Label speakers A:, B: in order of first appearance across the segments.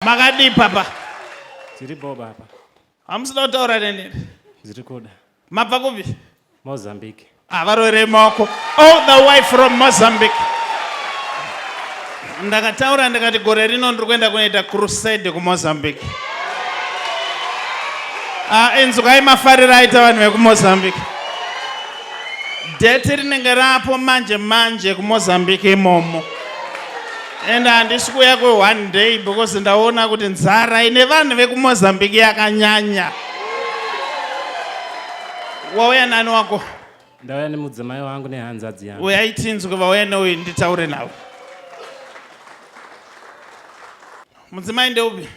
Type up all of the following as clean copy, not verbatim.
A: Makadii papa?
B: Tiri bho baba.
A: Hamusida kutaura neni here?
B: Ndiri kuda.
A: Mabva kupi?
B: Mozambique.
A: Ah, varoverei maoko. All the way from Mozambique. Ndakataura ndikati gore rino ndiri kuenda kunoita crusade kuMozambique. Ah, inzwai mafariro aita vanhu vekuMozambique. Date rinenge rapo manje manje kuMozambique imomo. And handisi kuuya kwe one day because ndaona kuti nzara ine vanhu vekuMozambique yakanyanya. Wauya nani wako?
B: Ndauya nemudzimai wangu nehanzadzi yangu.
A: Uyai tinzwe vauya neuyu nditaure navo. Mudzimai ndeupi?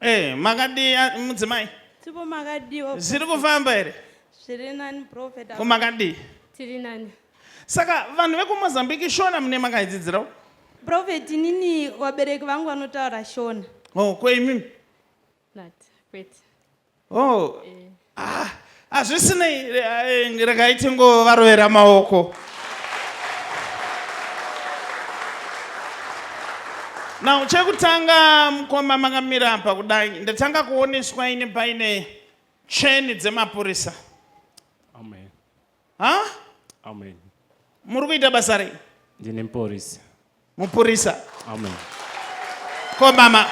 A: Eh, makadii ah, mudzimai?
C: Tipo makadiwa.
A: Zviri kufamba here?
C: Zviri nani prophet.
A: Ko makadii?
D: Tiri nani.
A: Saka vanhu vekuMozambique Shona mune makaidzidzirawo?
C: Prophet inini vabereki vangu vanotaura Shona.
A: Oh, ko imimi?
D: Not, kwete.
A: Oh. Eh. Ah, hazvisinei eh, regai tingovarovera maoko. Now chekutanga mukoma makamira apa kudai ndatanga kuoneswa ini paine cheni dzemapurisa.
B: Amen.
A: Ha?
B: Amen.
A: Muri kuita basa rei?
B: Ndine mupurisa.
A: Mupurisa.
B: Amen.
A: Ko mama?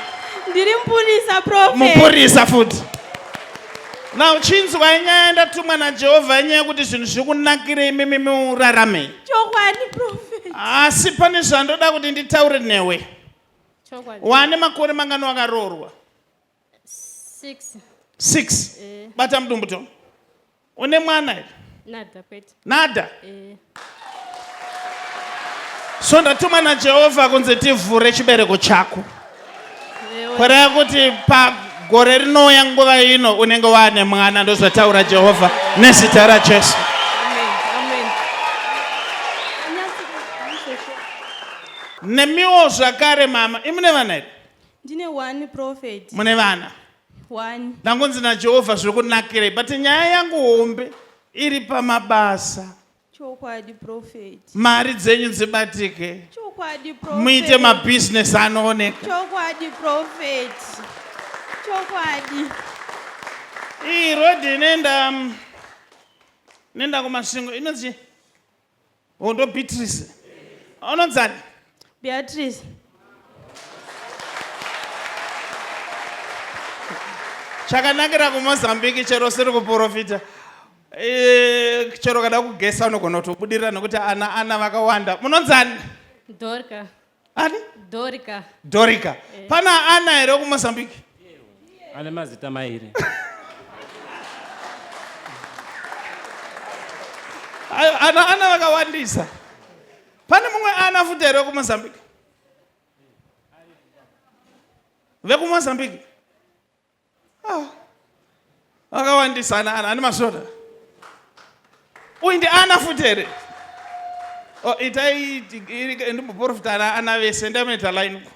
C: Ndiri mupurisa prophet.
A: Mupurisa futi. Now chinzwa nyaya ndatumwa naJehovha inyaya yekuti zvinhu zviri kunakire imimi murarame.
C: Chokwadi prophet.
A: Asi pane zvandoda kuti nditaure newe.
D: Chokwadi.
A: Wane makore mangani wakaroorwa?
D: Six.
A: Six.
D: Eh.
A: Bata mudumbu to. Une mwana here?
D: Nada kwete.
A: Nada.
D: Eh.
A: So ndatuma naJehovha kunzi tivhure chibereko chako. Kureva kuti pagore rinouya nguva ino unenge waane mwana ndozvataura Jehovha nezita raJesu.
D: Amen. Amen.
A: Nemiwo zvakare mama, imune vana here?
C: Ndine one prophet.
A: Mune vana?
C: One.
A: Ndangonzi naJehovha zviri kunakirei but nyaya yangu hombe iri pamabasa.
C: Chokwadi prophet.
A: Mari dzenyu dzibatike.
C: Chokwadi prophet.
A: Muite mabusiness anooneka.
C: Chokwadi prophet. Chokwadi.
A: Iyi road inoenda inoenda kuMasvingo inonzi Oh, ndo Beatrice. Unonzani?
C: Beatrice.
A: Chakanakira kuMozambique chero usiri kuprofita. Eh, chero kada kugesa unogona kutobudirira nekuti ana ana vakawanda. Munonzani?
D: Dorika.
A: Ani?
D: Dorika.
A: Dorika. Eh. Pana ana here kuMozambique?
B: Ane mazita mairi.
A: Ana ana vakawandisa. Pane mumwe ana futi here wekuMozambique? VekuMozambique? Ah. Vakawandisa ana ana ane masvoda. Uyu ndi ana futi here? Oh, itai ndimboprofita ana ana vese endai munoita line uko.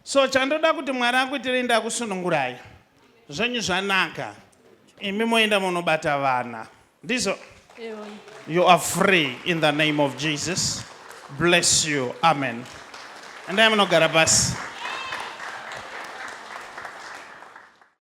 A: So chandoda kuti Mwari akuitirei ndakusunungurai. Zvenyu zvanaka. Imi moenda munobata vana. Ndizvo. You are free in the name of Jesus. Bless you. Amen. Endai munogara pasi.